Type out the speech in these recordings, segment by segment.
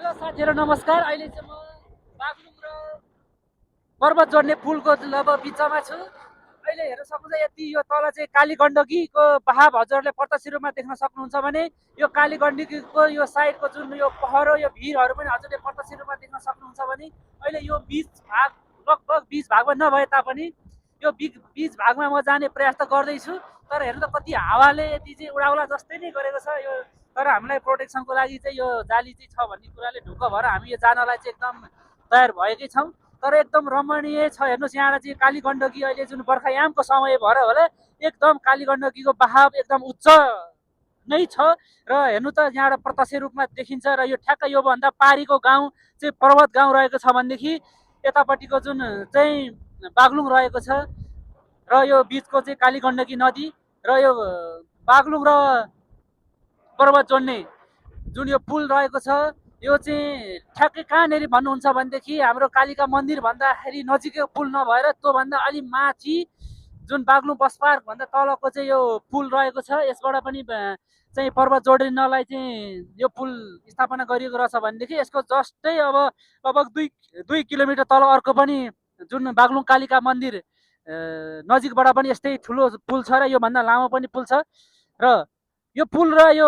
Hello साथीहरु नमस्कार। अहिले चाहिँ म बागलुङ र पर्वत जोड्ने पुलको अब बिचमा छु। अहिले हेर्न सक्नुहुन्छ यति यो तल चाहिँ काली गण्डकीको बहाव हजुरले प्रत्यक्ष रूपमा देख्न सक्नुहुन्छ भने यो काली गण्डकीको यो साइडको जुन यो पहरो यो भिरहरू पनि हजुरले प्रत्यक्ष रूपमा देख्न सक्नुहुन्छ भने अहिले यो बीच भाग लगभग बीच भागमा नभए तापनि यो बीच भागमा म जाने प्रयास त गर्दैछु। तर हेर्नु त कति हावाले यति चाहिँ उडाउला जस्तै नै गरेको छ यो। तर हामीलाई प्रोटेक्सनको लागि चाहिँ यो जाली चाहिँ छ भन्ने कुराले ढुक्क भएर हामी यो जानलाई चाहिँ एकदम तयार भएकै छौँ। तर एकदम रमणीय छ। हेर्नुहोस् यहाँ चाहिँ काली गण्डकी अहिले जुन बर्खायामको समय भएर होला एकदम काली गण्डकीको बहाव एकदम उच्च नै छ। र हेर्नु त यहाँबाट प्रत्यक्ष रूपमा देखिन्छ। र यो ठ्याक्कै योभन्दा पारीको गाउँ चाहिँ पर्वत गाउँ रहेको छ भनेदेखि यतापट्टिको जुन चाहिँ बागलुङ रहेको छ र यो बिचको चाहिँ काली गण्डकी नदी र यो बागलुङ र पर्वत जोड्ने जुन यो पुल रहेको छ यो चाहिँ ठ्याक्कै कहाँनिर भन्नुहुन्छ भनेदेखि हाम्रो कालिका मन्दिर भन्दाखेरि नजिकै पुल नभएर त्योभन्दा अलि माथि जुन बागलुङ बस पार्क भन्दा तलको चाहिँ यो पुल रहेको छ। यसबाट पनि चाहिँ पर्वत जोड्नलाई चाहिँ यो पुल स्थापना गरिएको रहेछ भनेदेखि यसको जस्तै अब लगभग दुई किलोमिटर तल अर्को पनि जुन बागलुङ कालिका मन्दिर नजिकबाट पनि यस्तै ठुलो पुल छ र योभन्दा लामो पनि पुल छ। र यो पुल र यो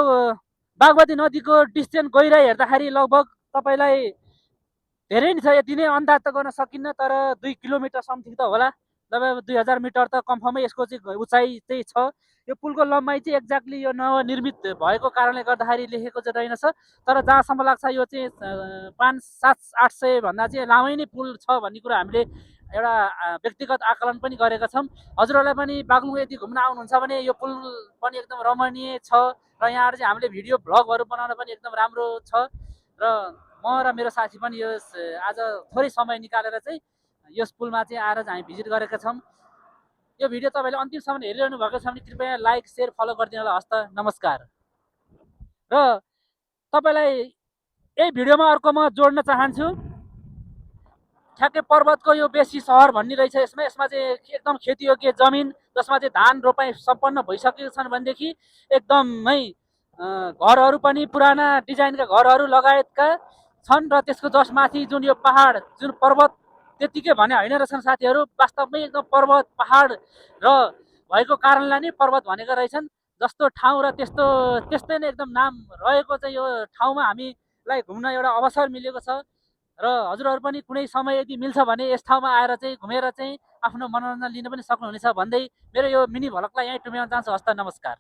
बागमती नदीको डिस्टेन्स गहिराई हेर्दाखेरि लगभग तपाईँलाई धेरै नै छ। यति नै अन्दाज त गर्न सकिन्न तर 2 किलोमिटर समथिङ त होला। लगभग 2000 मिटर त कन्फर्मै यसको चाहिँ उचाइ चाहिँ छ। यो पुलको लम्बाइ चाहिँ एक्ज्याक्टली यो नवनिर्मित भएको कारणले गर्दाखेरि लेखेको चाहिँ रहेनछ। तर जहाँसम्म लाग्छ यो चाहिँ 500-700-800 भन्दा चाहिँ लामै नै पुल छ भन्ने कुरा हामीले एउटा व्यक्तिगत आकलन पनि गरेका छौँ। हजुरहरूलाई पनि बागलुङ यदि घुम्न आउनुहुन्छ भने यो पुल पनि एकदम रमणीय छ। र यहाँ चाहिँ हामीले भिडियो भ्लगहरू बनाउन पनि एकदम राम्रो छ। र म र मेरो साथी पनि यस आज थोरै समय निकालेर चाहिँ यस पुलमा चाहिँ आएर चाहिँ हामी भिजिट गरेका छौँ। यो भिडियो तपाईँले अन्तिमसम्म हेरिरहनु भएको छ भने कृपया लाइक सेयर फलो गरिदिनु होला। हस्त नमस्कार। र तपाईँलाई यही भिडियोमा अर्को म जोड्न चाहन्छु ठ्याक्कै पर्वतको यो बेसी सहर भन्ने रहेछ। यसमा चाहिँ एकदम खेतीयोग्य जमिन जसमा चाहिँ धान रोपाइ सम्पन्न भइसकेको छन् भनेदेखि एकदमै घरहरू पनि पुराना डिजाइनका घरहरू लगायतका छन्। र त्यसको जस्ट माथि जुन यो पहाड जुन पर्वत त्यतिकै भने होइन रहेछन् साथीहरू। वास्तवमै एकदम पर्वत पहाड र भएको कारणलाई नै पर्वत भनेका रहेछन्। जस्तो ठाउँ र त्यस्तै नै एकदम नाम रहेको चाहिँ यो ठाउँमा हामीलाई घुम्न एउटा अवसर मिलेको छ। र हजुरहरू पनि कुनै समय यदि मिल्छ भने यस ठाउँमा आएर चाहिँ घुमेर चाहिँ आफ्नो मनोरञ्जन लिन पनि सक्नुहुनेछ भन्दै मेरो यो मिनी भ्लगलाई यहीँ टुङ्ग्याउन चाहन्छु। हस्त नमस्कार।